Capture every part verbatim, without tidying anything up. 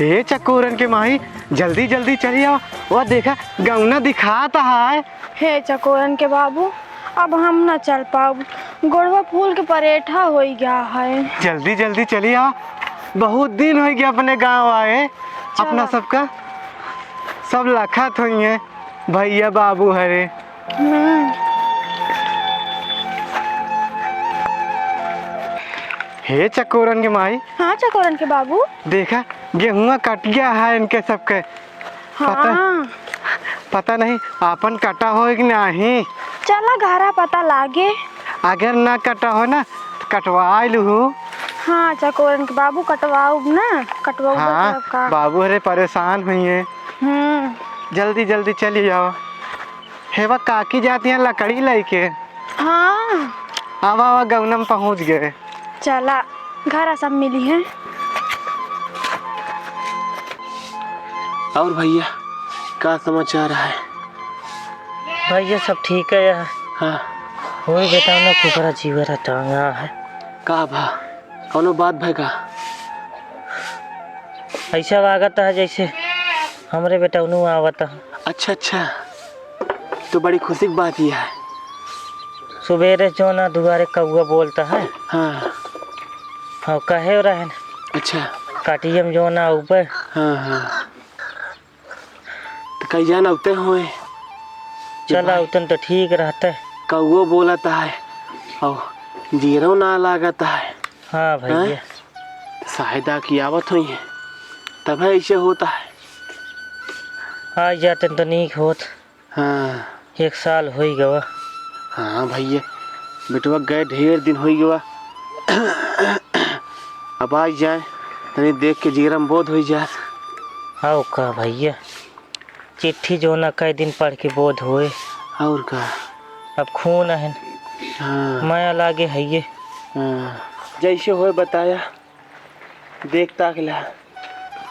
हे चकोरन के माई, जल्दी जल्दी चली आवा, वो देखा गौना दिखात है। हे चकोरन के बाबू, अब हम न चल पाउब, गोड़वा फूल के परेठा होइ गया है। जल्दी जल्दी चली आवा, बहुत दिन होइ गया अपने गाँव आए। चला। अपना सबका सब लखत होइहैं, भइया बाबू हरे। हम्म। हे चकोरन के माई। हाँ चकोरन के बाबू। देखा, गेहुआ कट गया है इनके सबके। पता, हाँ। पता नहीं आपन कटा होय कि नहीं। चला घरा पता लागे। अगर ना कटा होय ना, तो कटवा लूहू। हाँ चकोरन के बाबू, कटवाउब ना, कटवाउब हाँ, तब का। बाबू हरे परेशान होइहैं। हम्म। जल्दी जल्दी चली आवा। हेवा काकी जाती हैं लकड़ी लइके। हाँ। आवा, आवा, गौना में पहुँच गए। चला, घरा सब मिलिहैं। और भइया, का समाचार है? भइया, सब ठीक है यार। हाँ। वही बेटा ना कुकरा जीवरा टांगा है। का भा? कौनो बात भय का? ऐसा लागत है जैसे हमरे बेटौनू आवत है। अच्छा, अच्छा, तो बड़ी खुशी की बात ही है। सुबेरे जो ना दुआरे कौआ बोलता है। हाँ। हाँ, कहे रहन। अच्छा। काटियम जो ना ऊपर। हाँ, हाँ। तो कई जान अउते होए। चला, भाई, अउतन तो ठीक रहते। कौओ बोलत है, और जीरो ना लागत है। हाँ भैया। हैं? शायद आके आवत होइहैं, तब ऐसे होता है। आ जाते तो नीक होत। हाँ। एक साल होई गवा। हाँ भैया, बेटवा गए ढेर दिन होई गवा। अब आ जाए, तनी देख के जीरा में बोध होई जाए। आओ का भैया, चिट्ठी जो ना कई दिन पढ़ के बोध होए। और का? अब खून अहन। हाँ। माया लागे है ये। हाँ। जैसे होए बताया, देख ताक ला।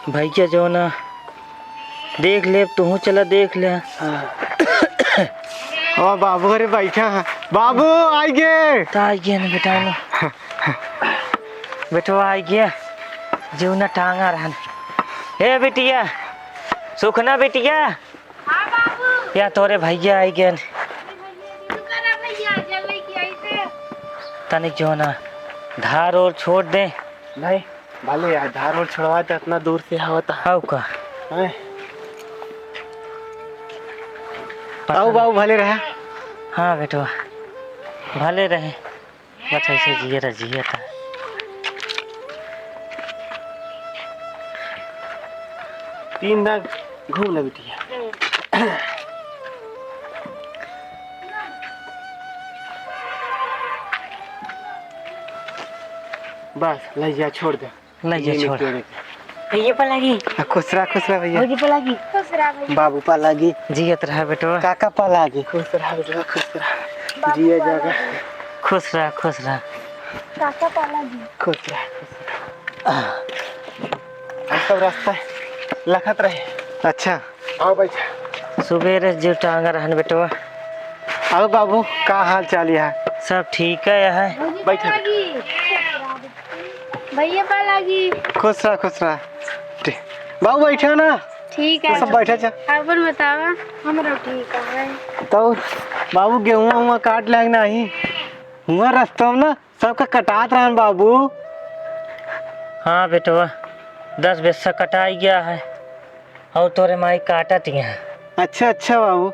भैया जो ना, देख ले, तू चला देख ले। हाँ। ओ बाबू, अरे बैठा है। बाबू, आई गे। तो आई गे ना बेटा ना। बेटवा आई गे। जो ना टांगा रहन। ए बिटिया, सुखना बिटिया। हाँ बाबू। या तोरे भैया आई गए। अरे भैया, रुका ना भैया, जल्दी की आई से। तनिक जो ना धार और छोड़ दे। नहीं, भले यार, धार और छोड़वा दे, इतना दूर से आवत है। आओ का? हैं? आओ बाबू, भले रहा। हाँ बेटवा, भले रहे। बस ऐसे जिए रह, जिए था। तीन दाग घूम ले बिटिया। बस, ले जा, छोड़ दे। ले जा, ये छोड़। निकल दे। भैया पा लागी। आ, खुश रहा, खुश रहा भैया। भौजी पा लागी। खुश रहा भैया। बाबू पा लागी। जियत रहा बेटवा। काका पा लागी। खुश रहा बेटवा, खुश रहा। बाबू जिया पा जागा। लागी। खुश रहा, खुश रहा। काका पा लागी। खुश रहा, खुश रहा। आ, आ सब रास्ता लखत रहे। अच्छा। आओ बैठ। सुबेरे जो टांगा रहन बेटवा। आओ बाबू, का हाल चाल है? सब ठीक है, है। भौजी बैठ। पा लागी। भैया पा लागी। खुश रहा, खुश रहा। ठीक। बाबू, बैठा ना। ठीक है। सब बैठा जा। अपन बतावा। हमरो ठीक है। तो बाबू, गेहुआ उहुआ काट लाग नाही? हुआ रस्ता में ना सबका कटात रहन बाबू। हाँ बेटवा, दस बिस्सा कटाई गया है। और तोरे माई काटत ही हैं। अच्छा, अच्छा बाबू,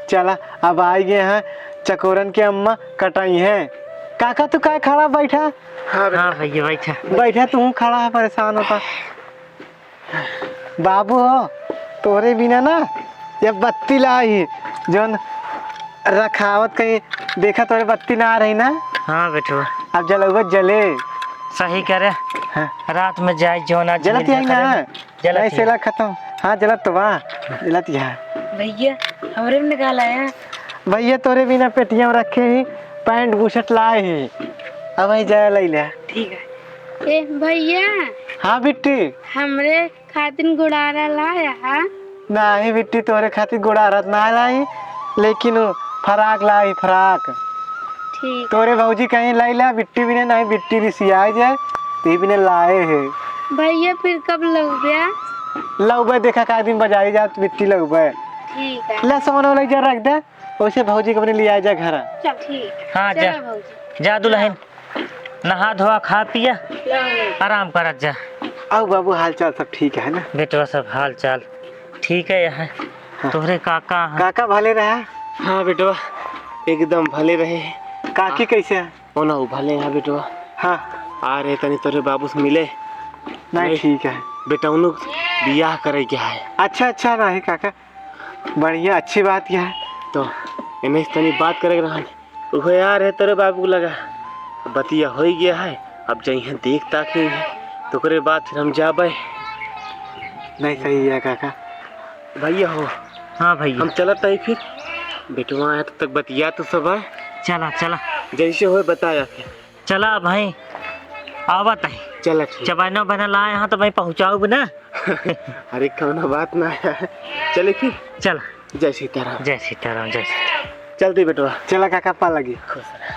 चला, अब आई गए हैं चकोरन के अम्मा, कटाई हैं। काका, तू काय खड़ा बैठा? हाँ बेटा। हाँ भैया, बैठा। बैठा, तू खड़ा है, परेशान होता। बाबू हो, तोरे बिना ना, ये बत्ती लाई, जौन रखावत कहीं देखा, तोरे बत्ती ना आ रही ना। हाँ बेटवा। अब जलउबा जले। सही करे। हाँ। रात में जाए, जौन आज जलत झील यही ना। करे। जलत नहीं, ही। सेला खत्म। हाँ, जलत तो बा। जलत ही है। भैया, हमरे में निकाल आया। भैया, तोरे बिना पेटिया में रखे ही, पैंट बुशर्ट लाए ही। अब वही जाए लई ले। ठीक है। ए, भैया। हाँ, बिट्टी। हमरे खातिन गुड़ारा लाया है? नाही, बिट्टी, तोरे खातिर गुड़ारा ना लाई, लेकिन वो फराक लाई, फराक। ठीक। तोरे भौजी कहीं लाई ला, बिट्टी बिने नहीं, बिट्टी रिसिया जाए, ते बिने लाए है। भैया, फिर कब लउबे? लउबे, देखा का दिन बाजारी जात बिट्टी लउबे। ठीक है। ले सामान वाला इधर रख दे, वैसे भौजी के अपने ले आए जा घर। चल ठीक। हाँ, जा। चलो भौजी। जा दुल्हन, नहा धोआ, खा पिया, लो। आराम करत जा। आओ बाबू, हाल चाल सब ठीक है ना? बेटवा, सब हाल चाल ठीक है यहाँ। हाँ। तोहरे काका हैं? काका भले रहा? हाँ बेटवा, एकदम भले रहे। काकी हाँ। कैसे है? ओना उ भले हैं बेटवा। हाँ। आ रहे तनी तोरे बाबू से मिले। नहीं, नहीं। ठीक है। बेटौनु बियाह करे के है। अच्छा, अच्छा, नहीं काका, बढ़िया, अच्छी बात यह है। तो एमे से तनी बात करे के रहन। उहे आ रहे तोरे बाबू लगा, बतिया होइ गया है, अब जइहें देख ताक नहीं है, तो ओकरे बाद फिर हम जाबे। नहीं, सही है काका। भैया हो, हाँ भैया। हम चलत हई फिर, बेटवा आया तब तक बतिया तो सब है। चला, चला। जैसे होए बताया फिर। चला भाई, आवत है। चला ठीक। चबाइनो बना लाए हैं तो भाई पहुँचाओ ना। अरे कौनो बात ना है, चले फिर। चला। जय सीताराम। जय सीताराम, जय सीताराम। चलते बेटवा। चला काका, पा लगी। खुश रह।